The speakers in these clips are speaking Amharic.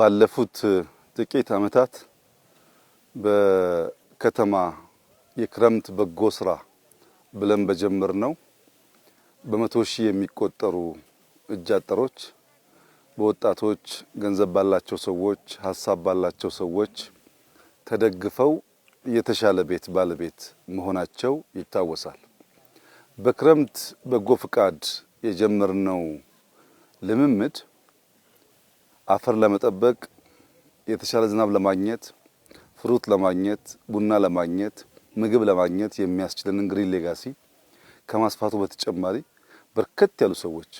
ባለፉት ጥቂት ዓመታት በከተማ የክረምት በጎ ስራ ብለን በጀመርነው በመቶ ሺህ የሚቆጠሩ እጅ አጠሮች በወጣቶች ገንዘብ ባላቸው ሰዎች ሀሳብ ባላቸው ሰዎች ተደግፈው የተሻለ ቤት ባለቤት መሆናቸው ይታወሳል። በክረምት በጎ ፍቃድ የጀመርነው ልምምድ አፈር ለመጠበቅ፣ የተሻለ ዝናብ ለማግኘት፣ fruit ለማግኘት፣ ቡና ለማግኘት፣ ምግብ ለማግኘት የሚያስችለንን green legacy ከማስፋቱ በተጨማሪ በርከት ያሉ ሰዎች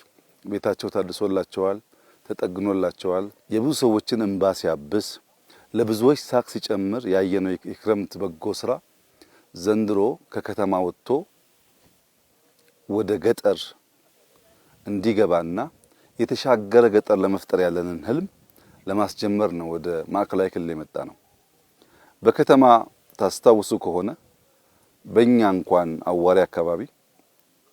ቤታቸው ታድሶላቸዋል፣ ተጠግኖላቸዋል። የብዙ ሰዎችን እንባ ሲያብስ፣ ለብዙዎች ሳቅ ሲጨምር ያየነው የክረምት በጎ ስራ ዘንድሮ ከከተማ ወጥቶ ወደ ገጠር እንዲገባና የተሻገረ ገጠር ለመፍጠር ያለንን ህልም ለማስጀመር ነው ወደ ማዕከላዊ ክልል የመጣ ነው። በከተማ ታስታውሱ ከሆነ በእኛ እንኳን አዋሪ አካባቢ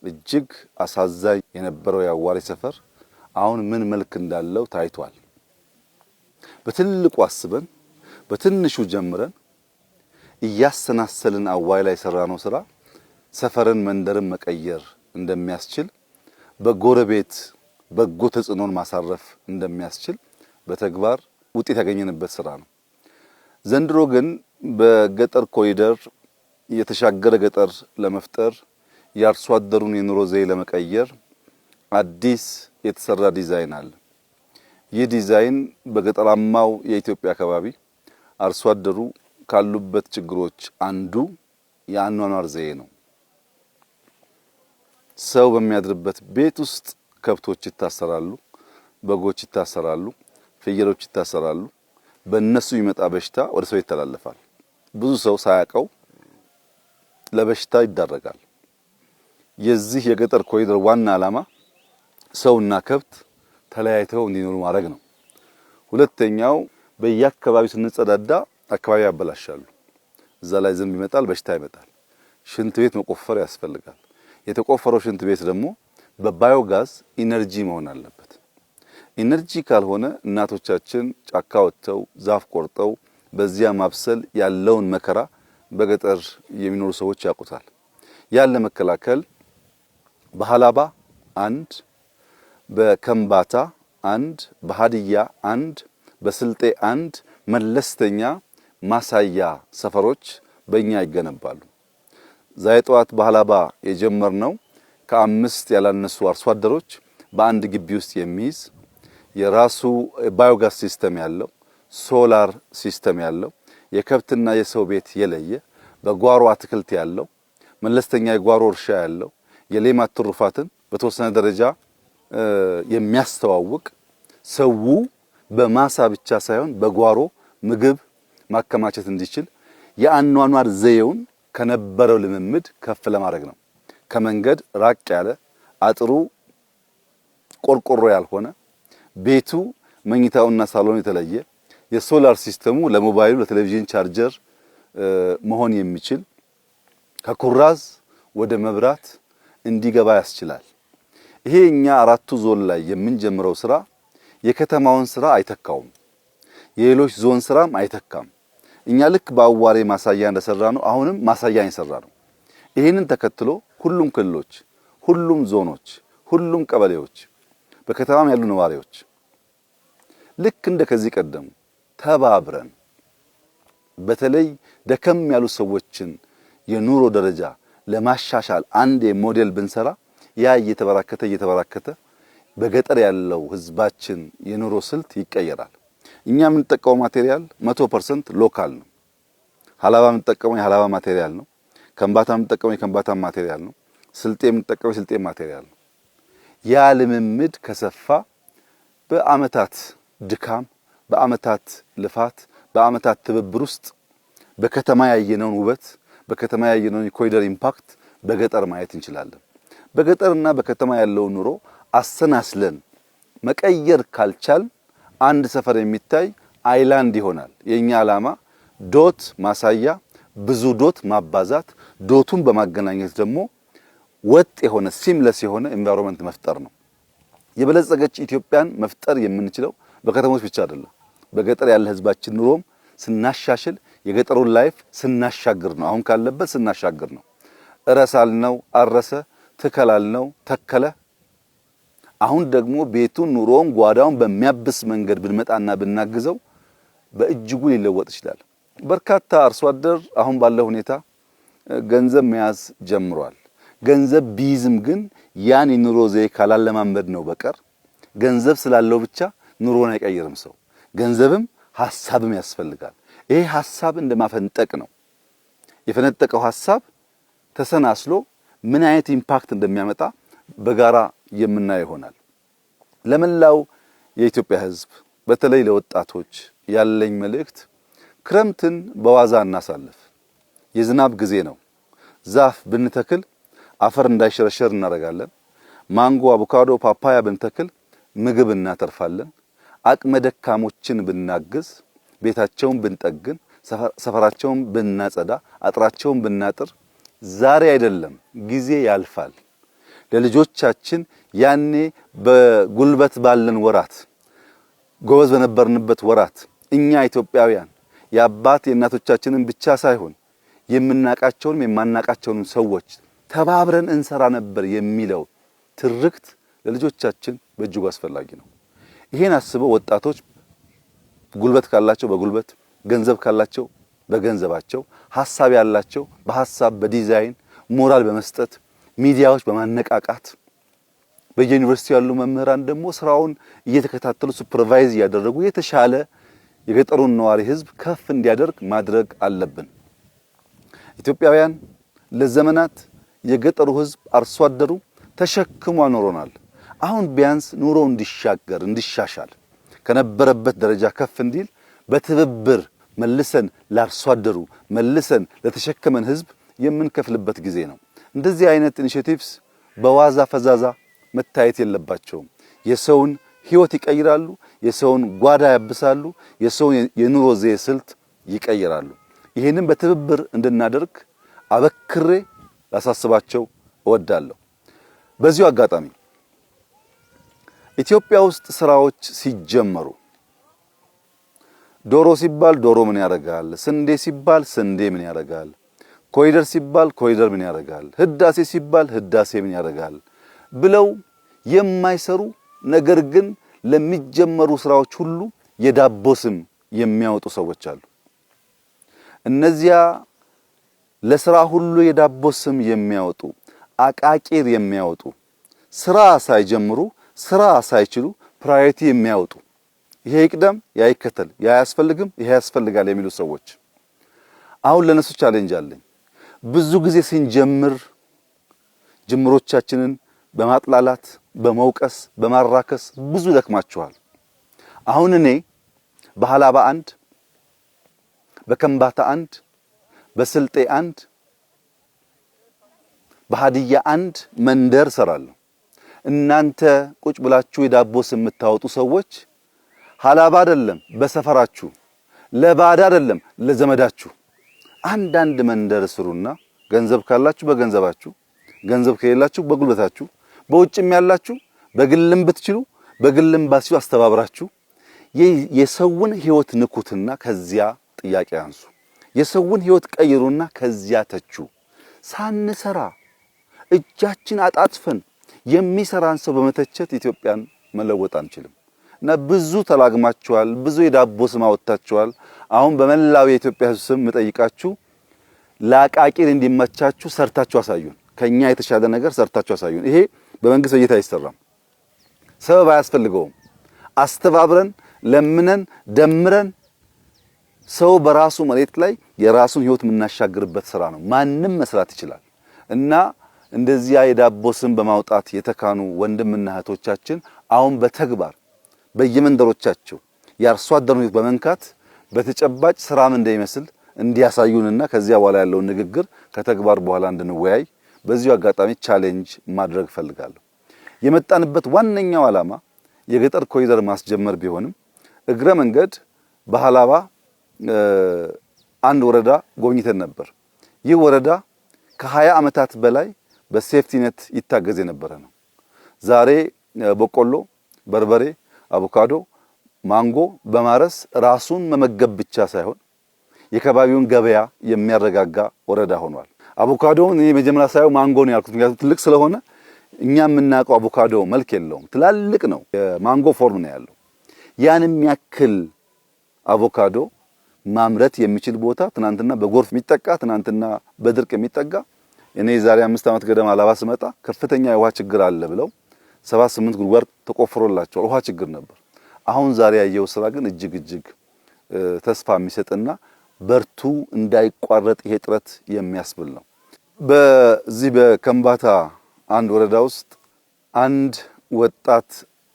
እጅግ አሳዛኝ የነበረው የአዋሪ ሰፈር አሁን ምን መልክ እንዳለው ታይቷል። በትልቁ አስበን በትንሹ ጀምረን እያሰናሰልን አዋሪ ላይ የሰራነው ስራ ሰፈርን መንደርን መቀየር እንደሚያስችል፣ በጎረቤት በጎ ተጽዕኖን ማሳረፍ እንደሚያስችል በተግባር ውጤት ያገኘንበት ስራ ነው። ዘንድሮ ግን በገጠር ኮሪደር የተሻገረ ገጠር ለመፍጠር፣ የአርሶ አደሩን የኑሮ ዘዬ ለመቀየር አዲስ የተሰራ ዲዛይን አለ። ይህ ዲዛይን በገጠራማው የኢትዮጵያ አካባቢ አርሶ አደሩ ካሉበት ችግሮች አንዱ የአኗኗር ዘዬ ነው። ሰው በሚያድርበት ቤት ውስጥ ከብቶች ይታሰራሉ፣ በጎች ይታሰራሉ፣ ፍየሎች ይታሰራሉ። በእነሱ የሚመጣ በሽታ ወደ ሰው ይተላለፋል። ብዙ ሰው ሳያውቀው ለበሽታ ይዳረጋል። የዚህ የገጠር ኮሪደር ዋና ዓላማ ሰውና ከብት ተለያይተው እንዲኖሩ ማድረግ ነው። ሁለተኛው በየአካባቢው ስንጸዳዳ አካባቢ ያበላሻሉ። እዛ ላይ ዝንብ ይመጣል፣ በሽታ ይመጣል። ሽንት ቤት መቆፈር ያስፈልጋል። የተቆፈረው ሽንት ቤት ደግሞ በ biogas energy መሆን አለበት። Energy ካልሆነ እናቶቻችን ጫካ ወጥተው ዛፍ ቆርጠው በዚያ ማብሰል ያለውን መከራ በገጠር የሚኖሩ ሰዎች ያውቁታል። ያን ለመከላከል በሀላባ አንድ፣ በከምባታ አንድ፣ በሀዲያ አንድ፣ በስልጤ አንድ መለስተኛ ማሳያ ሰፈሮች በእኛ ይገነባሉ። ዛሬ ጠዋት በሀላባ የጀመርነው ከአምስት ያላነሱ አርሶ አደሮች በአንድ ግቢ ውስጥ የሚይዝ፣ የራሱ biogas system ያለው፣ solar system ያለው፣ የከብትና የሰው ቤት የለየ፣ በጓሮ አትክልት ያለው፣ መለስተኛ የጓሮ እርሻ ያለው፣ የሌማት ትሩፋትን በተወሰነ ደረጃ የሚያስተዋውቅ፣ ሰው በማሳ ብቻ ሳይሆን በጓሮ ምግብ ማከማቸት እንዲችል የአኗኗር ዘዬውን ከነበረው ልምምድ ከፍ ለማድረግ ነው። ከመንገድ ራቅ ያለ፣ አጥሩ ቆርቆሮ ያልሆነ፣ ቤቱ መኝታውና ሳሎን የተለየ፣ የ solar system ኡ ለሞባይሉ ለቴሌቪዥን ቻርጀር መሆን የሚችል፣ ከኩራዝ ወደ መብራት እንዲገባ ያስችላል። ይሄ እኛ አራቱ ዞን ላይ የምንጀምረው ስራ የከተማውን ስራ አይተካውም። የሌሎች ዞን ስራም አይተካም። እኛ ልክ በአዋሬ ማሳያ እንደሰራነው አሁንም ማሳያ የሰራነው። ይህንን ተከትሎ ሁሉም ክልሎች፣ ሁሉም ዞኖች፣ ሁሉም ቀበሌዎች፣ በከተማም ያሉ ነዋሪዎች ልክ እንደ ከዚህ ቀደሙ ተባብረን በተለይ ደከም ያሉ ሰዎችን የኑሮ ደረጃ ለማሻሻል አንድ ሞዴል ብንሰራ ያ እየተበራከተ እየተበራከተ በገጠር ያለው ህዝባችን የኑሮ ስልት ይቀየራል። እኛ የምንጠቀመው material 100% local ነው። ሀላባ የምንጠቀመው የሀላባ material ነው። ከምባታ የምንጠቀመው የከምባታ material ነው። ስልጤ የምንጠቀመው የስልጤ material ነው። ያ ልምምድ ከሰፋ በአመታት ድካም፣ በአመታት ልፋት፣ በአመታት ትብብር ውስጥ በከተማ ያየነውን ውበት፣ በከተማ ያየነውን የኮሪደር impact በገጠር ማየት እንችላለን። በገጠርና በከተማ ያለውን ኑሮ አሰናስለን መቀየር ካልቻል አንድ ሰፈር የሚታይ island ይሆናል። የኛ ዓላማ dot ማሳያ፣ ብዙ dot ማባዛት፣ dot ኡን በማገናኘት ደግሞ ወጥ የሆነ seamless የሆነ environment መፍጠር ነው። የበለጸገች ኢትዮጵያን መፍጠር የምንችለው በከተሞች ብቻ አይደለም፣ በገጠር ያለ ህዝባችን ኑሮም ስናሻሽል የገጠሩን life ስናሻግር ነው። አሁን ካለበት ስናሻግር ነው። እረሳልነው አረሰ፣ ትከላልነው ተከለ። አሁን ደግሞ ቤቱን፣ ኑሮውን፣ ጓዳውን በሚያብስ መንገድ ብንመጣና ብናግዘው በእጅጉ ሊለወጥ ይችላል። በርካታ አርሶ አደር አሁን ባለው ሁኔታ ገንዘብ መያዝ ጀምሯል። ገንዘብ ቢይዝም ግን ያን የኑሮ ዘዬ ካላለማመድ ነው በቀር ገንዘብ ስላለው ብቻ ኑሮን አይቀይርም ሰው። ገንዘብም ሀሳብም ያስፈልጋል። ይሄ ሀሳብ እንደማፈንጠቅ ነው። የፈነጠቀው ሀሳብ ተሰናስሎ ምን አይነት impact እንደሚያመጣ በጋራ የምናየው ይሆናል። ለመላው የኢትዮጵያ ሕዝብ በተለይ ለወጣቶች ያለኝ መልእክት ክረምትን በዋዛ እናሳልፍ። የዝናብ ጊዜ ነው። ዛፍ ብንተክል አፈር እንዳይሸረሸር እናደርጋለን። ማንጎ፣ አቮካዶ፣ ፓፓያ ብንተክል ምግብ እናተርፋለን። አቅመ ደካሞችን ብናግዝ፣ ቤታቸውን ብንጠግን፣ ሰፈራቸውን ብናጸዳ፣ አጥራቸውን ብናጥር ዛሬ አይደለም ጊዜ ያልፋል። ለልጆቻችን ያኔ በጉልበት ባለን ወራት፣ ጎበዝ በነበርንበት ወራት እኛ ኢትዮጵያውያን የአባት የእናቶቻችንን ብቻ ሳይሆን የምናቃቸውንም የማናቃቸውንም ሰዎች ተባብረን እንሰራ ነበር የሚለው ትርክት ለልጆቻችን በእጅጉ አስፈላጊ ነው። ይሄን አስበው ወጣቶች ጉልበት ካላቸው በጉልበት፣ ገንዘብ ካላቸው በገንዘባቸው፣ ሀሳብ ያላቸው በሀሳብ በዲዛይን ሞራል በመስጠት፣ ሚዲያዎች በማነቃቃት፣ በየዩኒቨርሲቲ ያሉ መምህራን ደግሞ ስራውን እየተከታተሉ supervise እያደረጉ የተሻለ የገጠሩን ነዋሪ ህዝብ ከፍ እንዲያደርግ ማድረግ አለብን። ኢትዮጵያውያን ለዘመናት የገጠሩ ህዝብ አርሶ አደሩ ተሸክሞ ኖሮናል። አሁን ቢያንስ ኑሮ እንዲሻገር እንዲሻሻል ከነበረበት ደረጃ ከፍ እንዲል በትብብር መልሰን ለአርሶ አደሩ መልሰን ለተሸከመን ህዝብ የምንከፍልበት ጊዜ ነው። እንደዚህ አይነት initiatives በዋዛ ፈዛዛ መታየት የለባቸውም። የሰውን ህይወት ይቀይራሉ፣ የሰውን ጓዳ ያብሳሉ፣ የሰውን የኑሮ ዘዬ ስልት ይቀይራሉ። ይህንን በትብብር እንድናደርግ አበክሬ ላሳስባቸው እወዳለሁ። በዚሁ አጋጣሚ ኢትዮጵያ ውስጥ ስራዎች ሲጀመሩ ዶሮ ሲባል ዶሮ ምን ያደርጋል፣ ስንዴ ሲባል ስንዴ ምን ያደርጋል፣ ኮሪደር ሲባል ኮሪደር ምን ያደርጋል፣ ህዳሴ ሲባል ህዳሴ ምን ያደርጋል ብለው የማይሰሩ ነገር ግን ለሚጀመሩ ስራዎች ሁሉ የዳቦ ስም የሚያወጡ ሰዎች አሉ። እነዚያ ለስራ ሁሉ የዳቦ ስም የሚያወጡ፣ አቃቂር የሚያወጡ፣ ስራ ሳይጀምሩ ስራ ሳይችሉ priority የሚያወጡ፣ ይሄ ይቅደም፣ ያ ይከተል፣ ያ አያስፈልግም፣ ይሄ ያስፈልጋል የሚሉ ሰዎች አሁን ለነሱ challenge አለኝ። ብዙ ጊዜ ስንጀምር ጅምሮቻችንን በማጥላላት፣ በመውቀስ፣ በማራከስ ብዙ ደክማችኋል። አሁን እኔ በሀላባ አንድ፣ በከምባታ አንድ፣ በስልጤ አንድ፣ በሀዲያ አንድ መንደር እሰራለሁ። እናንተ ቁጭ ብላችሁ የዳቦ ስም የምታወጡ ሰዎች ሀላባ አይደለም በሰፈራችሁ፣ ለባዳ አይደለም ለዘመዳችሁ አንዳንድ መንደር ስሩና ገንዘብ ካላችሁ በገንዘባችሁ፣ ገንዘብ ከሌላችሁ በጉልበታችሁ፣ በውጭም ያላችሁ በግልም ብትችሉ በግልም ባትችሉ አስተባብራችሁ የሰውን ህይወት ንኩትና ከዚያ ጥያቄ አንሱ። የሰውን ህይወት ቀይሩና ከዚያ ተቹ። ሳንሰራ እጃችን አጣጥፈን የሚሰራን ሰው በመተቸት ኢትዮጵያን መለወጥ አንችልም። እና ብዙ ተላግማችኋል፣ ብዙ የዳቦ ስም አወጥታችኋል። አሁን በመላው የኢትዮጵያ ሕዝብ ስም የምጠይቃችሁ ለአቃቂር እንዲመቻችሁ ሰርታችሁ አሳዩን። ከኛ የተሻለ ነገር ሰርታችሁ አሳዩን። ይሄ በመንግስት በጀት አይሰራም፣ ሰበብ አያስፈልገውም። አስተባብረን ለምነን ደምረን ሰው በራሱ መሬት ላይ የራሱን ህይወት የምናሻግርበት ስራ ነው። ማንም መስራት ይችላል። እና እንደዚያ የዳቦ ስም በማውጣት የተካኑ ወንድምና እህቶቻችን አሁን በተግባር በየመንደሮቻቸው የአርሶ አደሩን ህይወት በመንካት በተጨባጭ ስራም እንደሚመስል እንዲያሳዩንና ከዚያ በኋላ ያለውን ንግግር ከተግባር በኋላ እንድንወያይ በዚሁ አጋጣሚ challenge ማድረግ እፈልጋለሁ። የመጣንበት ዋነኛው ዓላማ የገጠር ኮሪደር ማስጀመር ቢሆንም እግረ መንገድ በሀላባ አንድ ወረዳ ጎብኝተን ነበር። ይህ ወረዳ ከ20 ዓመታት በላይ በ safety net ይታገዝ የነበረ ነው። ዛሬ በቆሎ፣ በርበሬ፣ አቮካዶ፣ ማንጎ በማረስ ራሱን መመገብ ብቻ ሳይሆን የከባቢውን ገበያ የሚያረጋጋ ወረዳ ሆኗል። አቮካዶውን እኔ መጀመሪያ ሳየው ማንጎ ነው ያልኩት፣ ምክንያቱም ትልቅ ስለሆነ እኛ የምናውቀው አቮካዶ መልክ የለውም፣ ትላልቅ ነው፣ የማንጎ form ነው ያለው። ያን የሚያክል አቮካዶ ማምረት የሚችል ቦታ ትናንትና በጎርፍ የሚጠቃ፣ ትናንትና በድርቅ የሚጠጋ፣ እኔ የዛሬ 5 ዓመት ገደማ አላባ ስመጣ ከፍተኛ የውሃ ችግር አለ ብለው 7 8 ጉድጓድ ተቆፍሮላቸዋል። ውሃ ችግር ነበር። አሁን ዛሬ ያየው ስራ ግን እጅግ እጅግ ተስፋ የሚሰጥና በርቱ፣ እንዳይቋረጥ ይሄ ጥረት የሚያስብል ነው። በዚህ በከምባታ አንድ ወረዳ ውስጥ አንድ ወጣት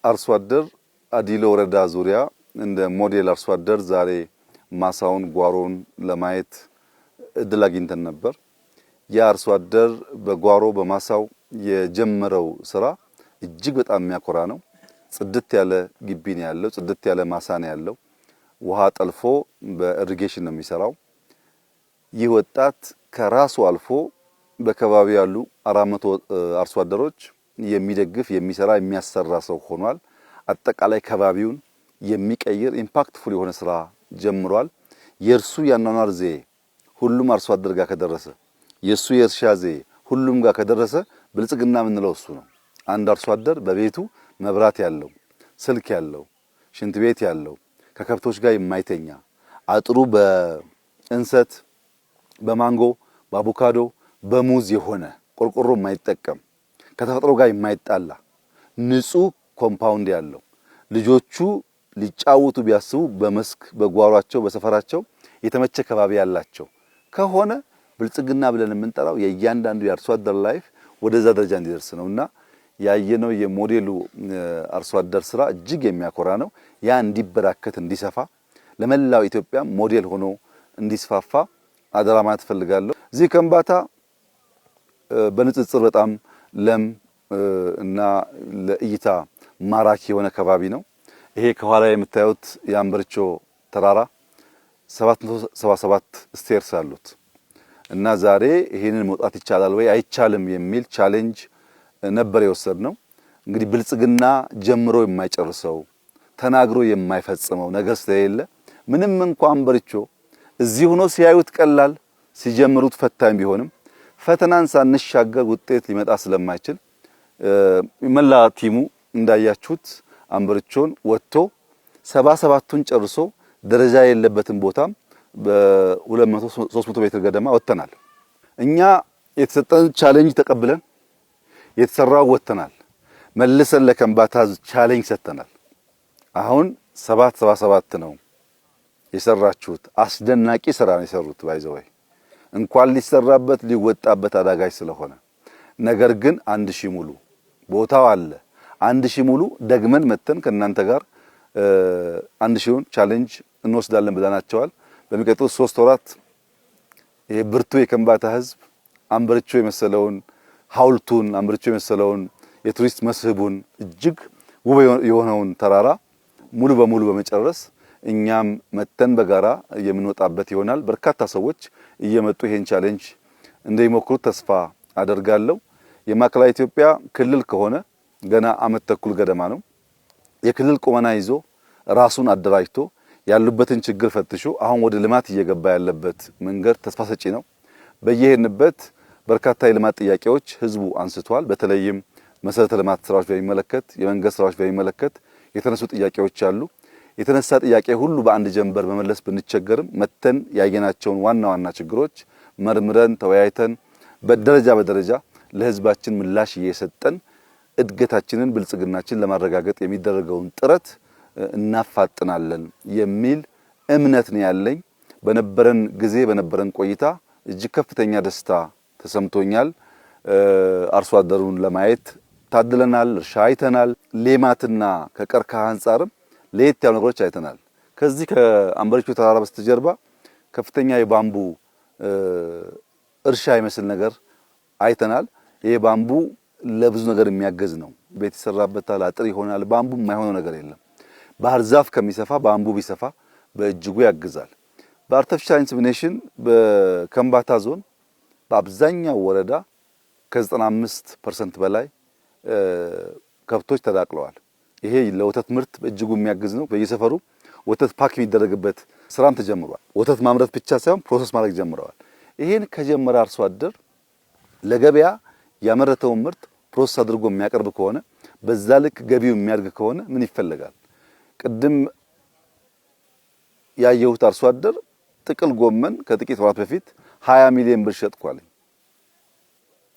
አርሶ አደር አዲሎ ወረዳ ዙሪያ እንደ ሞዴል አርሶ አደር ዛሬ ማሳውን ጓሮውን ለማየት እድል አግኝተን ነበር። ያ አርሶ አደር በጓሮ በማሳው የጀመረው ስራ እጅግ በጣም የሚያኮራ ነው። ጽድት ያለ ግቢ ነው ያለው። ጽድት ያለ ማሳ ነው ያለው። ውሃ ጠልፎ በ irrigation ነው የሚሰራው። ይህ ወጣት ከራሱ አልፎ በከባቢው ያሉ 400 አርሶ አደሮች የሚደግፍ፣ የሚሰራ፣ የሚያሰራ ሰው ሆኗል። አጠቃላይ ከባቢውን የሚቀይር impactful የሆነ ስራ ጀምሯል። የእርሱ የአኗኗር ዘዬ ሁሉም አርሶ አደር ጋር ከደረሰ፣ የእሱ የእርሻ ዘዬ ሁሉም ጋር ከደረሰ ብልጽግና የምንለው እሱ ነው። አንድ አርሶ አደር በቤቱ መብራት ያለው፣ ስልክ ያለው፣ ሽንት ቤት ያለው፣ ከከብቶች ጋር የማይተኛ፣ አጥሩ በእንሰት፣ በማንጎ፣ በአቮካዶ፣ በሙዝ የሆነ፣ ቆርቆሮ የማይጠቀም፣ ከተፈጥሮ ጋር የማይጣላ፣ ንጹህ compound ያለው፣ ልጆቹ ሊጫወቱ ቢያስቡ በመስክ በጓሯቸው በሰፈራቸው የተመቸ ከባቢ ያላቸው ከሆነ ብልጽግና ብለን የምንጠራው የእያንዳንዱ የአርሶ አደር life ወደዛ ደረጃ እንዲደርስ ነውና ያየነው የሞዴሉ አርሶ አደር ስራ እጅግ የሚያኮራ ነው። ያ እንዲበራከት፣ እንዲሰፋ፣ ለመላው ኢትዮጵያ ሞዴል ሆኖ እንዲስፋፋ አደራ ማለት እፈልጋለሁ። እዚህ ከምባታ በንጽጽር በጣም ለም እና ለእይታ ማራኪ የሆነ ከባቢ ነው። ይሄ ከኋላ የምታዩት የአምበሪቾ ተራራ 777 stairs አሉት እና ዛሬ ይሄንን መውጣት ይቻላል ወይ አይቻልም የሚል challenge ነበር የወሰድነው። እንግዲህ ብልጽግና ጀምሮ የማይጨርሰው፣ ተናግሮ የማይፈጽመው ነገር ስለሌለ ምንም እንኳን አምበሪቾ እዚህ ሆኖ ሲያዩት ቀላል፣ ሲጀምሩት ፈታኝ ቢሆንም ፈተናን ሳንሻገር ውጤት ሊመጣ ስለማይችል መላ team ኡ እንዳያችሁት አምበሪቾን ወጥቶ 77ቱን ጨርሶ ደረጃ የሌለበትን ቦታም በ200 300 ሜትር ገደማ ወጥተናል። እኛ የተሰጠን challenge ተቀብለን የተሰራው ወጥተናል። መልሰን ለከምባታ challenge ሰጥተናል። አሁን 777 ነው የሰራችሁት። አስደናቂ ስራ ነው የሰሩት። By the way እንኳን ሊሰራበት ሊወጣበት አዳጋች ስለሆነ፣ ነገር ግን 1,000 ሙሉ ቦታው አለ። 1,000 ሙሉ ደግመን መተን ከእናንተ ጋር 1,000ውን challenge እንወስዳለን ብለናቸዋል። በሚቀጥሉት 3 ወራት ይሄ ብርቱ የከምባታ ህዝብ አምበሪቾ የመሰለውን ሐውልቱን፣ አምበሪቾ የመሰለውን የቱሪስት መስህቡን፣ እጅግ ውብ የሆነውን ተራራ ሙሉ በሙሉ በመጨረስ እኛም መተን በጋራ የምንወጣበት ይሆናል። በርካታ ሰዎች እየመጡ ይሄን challenge እንደሚሞክሩት ተስፋ አደርጋለሁ። የማዕከላዊ ኢትዮጵያ ክልል ከሆነ ገና አመት ተኩል ገደማ ነው። የክልል ቁመና ይዞ ራሱን አደራጅቶ ያሉበትን ችግር ፈትሾ አሁን ወደ ልማት እየገባ ያለበት መንገድ ተስፋ ሰጪ ነው። በየሄድንበት በርካታ የልማት ጥያቄዎች ህዝቡ አንስቷል። በተለይም መሰረተ ልማት ስራዎች በሚመለከት፣ የመንገድ ስራዎች በሚመለከት የተነሱ ጥያቄዎች አሉ። የተነሳ ጥያቄ ሁሉ በአንድ ጀንበር መመለስ ብንቸገርም መተን ያየናቸውን ዋና ዋና ችግሮች መርምረን፣ ተወያይተን፣ በደረጃ በደረጃ ለህዝባችን ምላሽ እየሰጠን እድገታችንን ብልጽግናችን ለማረጋገጥ የሚደረገውን ጥረት እናፋጥናለን የሚል እምነት ነው ያለኝ። በነበረን ጊዜ፣ በነበረን ቆይታ እጅግ ከፍተኛ ደስታ ተሰምቶኛል። አርሶ አደሩን ለማየት ታድለናል። እርሻ አይተናል። ሌማትና ከቀርከሃ አንጻርም ለየት ያሉ ነገሮች አይተናል። ከዚህ ከአምበሪቾ ተራራ በስተጀርባ ከፍተኛ የ bamboo እርሻ ይመስል ነገር አይተናል። ይሄ bamboo ለብዙ ነገር የሚያገዝ ነው። ቤት ይሰራበታል፣ አጥር ይሆናል። Bamboo የማይሆነው ነገር የለም። ባህር ዛፍ ከሚሰፋ bamboo ቢሰፋ በእጅጉ ያግዛል። በ artificial insemination በከምባታ ዞን በአብዛኛው ወረዳ ከ95% በላይ ከብቶች ተዳቅለዋል። ይሄ ለወተት ምርት በእጅጉ የሚያግዝ ነው። በየሰፈሩ ወተት pack የሚደረግበት ስራም ተጀምሯል። ወተት ማምረት ብቻ ሳይሆን process ማድረግ ጀምረዋል። ይሄን ከጀመረ አርሶ አደር ለገበያ ያመረተውን ምርት process አድርጎ የሚያቀርብ ከሆነ፣ በዛ ልክ ገቢው የሚያድግ ከሆነ ምን ይፈለጋል? ቅድም ያየሁት አርሶ አደር ጥቅል ጎመን ከጥቂት ወራት በፊት 20 ሚሊዮን ብር ሸጥኩ አለኝ።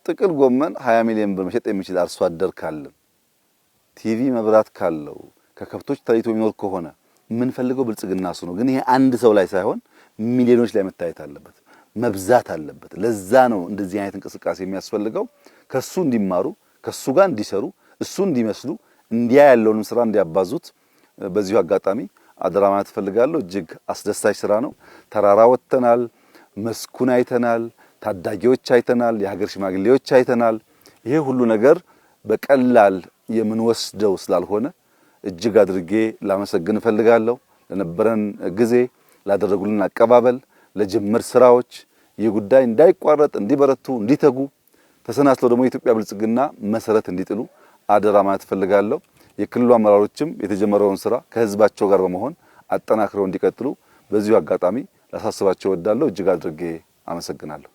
ጥቅል ጎመን 20 ሚሊዮን ብር መሸጥ የሚችል አርሶ አደር ካለ፣ ቲቪ መብራት ካለው፣ ከከብቶች ተለይቶ የሚኖር ከሆነ የምንፈልገው ብልጽግና እሱ ነው። ግን ይሄ አንድ ሰው ላይ ሳይሆን ሚሊዮኖች ላይ መታየት አለበት፣ መብዛት አለበት። ለዛ ነው እንደዚህ አይነት እንቅስቃሴ የሚያስፈልገው። ከሱ እንዲማሩ፣ ከሱ ጋር እንዲሰሩ፣ እሱ እንዲመስሉ፣ እንዲያ ያለውንም ስራ እንዲያባዙት በዚሁ አጋጣሚ አደራ ማለት እፈልጋለሁ። እጅግ አስደሳች ስራ ነው። ተራራ ወጥተናል፣ መስኩን አይተናል፣ ታዳጊዎች አይተናል፣ የሀገር ሽማግሌዎች አይተናል። ይሄ ሁሉ ነገር በቀላል የምንወስደው ስላልሆነ እጅግ አድርጌ ላመሰግን እፈልጋለሁ። ለነበረን ጊዜ፣ ላደረጉልን አቀባበል፣ ለጅምር ስራዎች ይህ ጉዳይ እንዳይቋረጥ እንዲበረቱ፣ እንዲተጉ፣ ተሰናስለው ደግሞ የኢትዮጵያ ብልጽግና መሰረት እንዲጥሉ አደራ ማለት እፈልጋለሁ። የክልሉ አመራሮችም የተጀመረውን ስራ ከህዝባቸው ጋር በመሆን አጠናክረው እንዲቀጥሉ በዚሁ አጋጣሚ ላሳስባቸው እወዳለሁ። እጅግ አድርጌ አመሰግናለሁ።